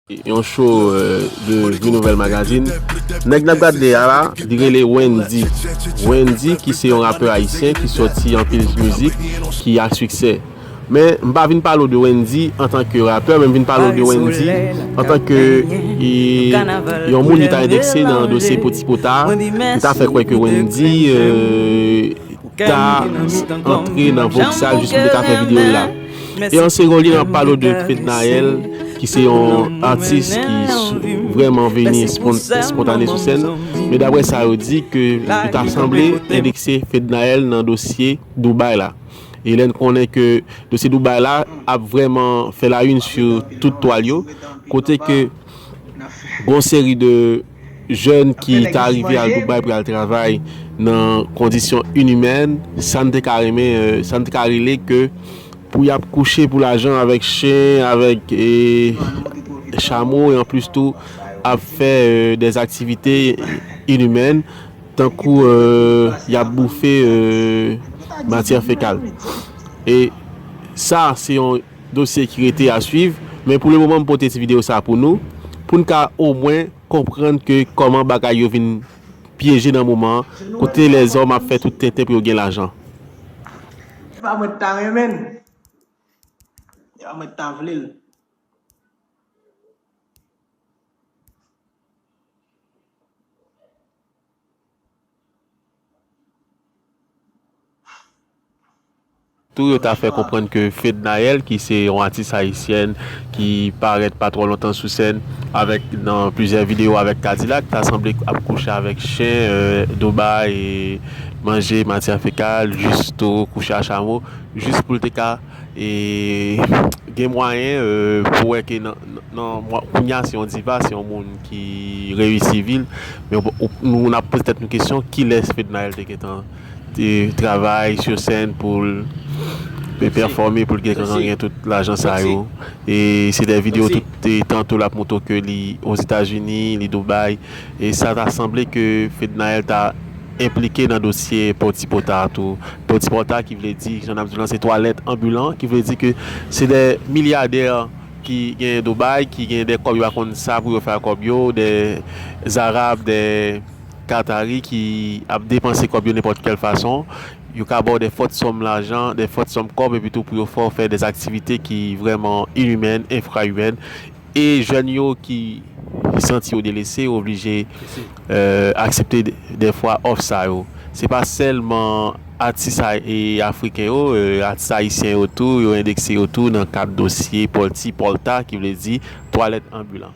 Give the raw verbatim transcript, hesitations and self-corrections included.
Yon show, euh, de Vie Nouvelle Magazine. Nèg n ap gade a la, li rele Wendy. Wendy, ki se yon rapè ayisyen ki sòti anpil mizik ki a siksè. Men, m pa vin pale w de Wendy antanke rapè, men m vin pale w de Wendy antanke, e, yon moun yo ta endekse nan dosye Poti Pota, yo ta fè kwè ke Wendy, euh, ta antre nan Vauxhall jis pou li ta fè videyo l la. E an segon lye, m ap pale w de Fednaelle, ki se yon atis ki s-, vrèman vini espon-, espontane sou sèn. Men daprè sa yo di, ke li ta sanble endekse Fednaelle nan dosye Dubaï la. E lè n konnen ke dosye Dubaï la ap vrèman fè la une sou tout twal yo, kote ke gon seri de jèn ki ta rive al Dubaï pou y al travay nan kondisyon inimèn, sa n te ka renmen, euh, sa n te ka rele ke pou y ap kouche pou lajan avèk chen, avèk, e, chamo, e anplis tou ap fè, euh, des activités inhumaines, tankou, euh, y ap boufe, euh, matyè fekal. E sa, se yon dosye ki rete a swiv, men pou le moman, m pote ti videyo sa pou nou, pou n ka omwen konprann ke kòman bagay yo vin pyeje nan moman an, kote lèzòm ap fè tout tenten pou yo gen lajan. Se pa mwen ki ta renmen l. Se pa mwen ki ta vle l. Tou yo ta fè konprann ke Fednaelle, ki se yon atis ayisyèn ki parèt pa twò lontan sou sèn avèk, nan plizyè videyo avèk Kadilak, ta sanble ap kouche avèk chen, euh, Dubaï, e manje matyè fekal, jis tou kouche a chamo, jis pou l te ka, e, gen mwayen, euh, pou wè ke nan, nan, nan mwa-, kounye a se yon diva, se yon moun ki reyisi vi l, men ou, ou, nou, n ap poze tèt nou kesyon, kilès Fednaelle te gentan te travay sou sèn pou l pe-, pèfòme, pou l gen, gen tout lajan sa yo. E se de videyo tout, e, tanto l ap montre ke li Ozetazini, li Dubaï. E sa ta sanble ke Fednaelle ta enplike nan dosye Poti Pota tou. Poti Pota ki vle di, jan n ap di l lan, se twalèt anbilan, ki vle di ke se de milyadè ki gen Dubaï, ki gen de kòb yo pa konn sa pou yo fè ak kòb yo, de Zarab, de Katari ki ap depanse kòb yo nenpòt kèl fason. Yo ka ba w de fòt sòm lajan, de fòt sòm kòb, epi tou pou yo fè w fè de aktivite ki vrèman inimèn, enfra-imèn. E jèn yo ki santi yo delese, yo oblije, euh, aksepte de, dèfwa òf sa yo. Se pa sèlman atis a-, e afriken yo, euh, atis ayisyen yo tou, yo endekse yo tou nan kad dosye Poti Pota, ki vle di twalèt anbilan.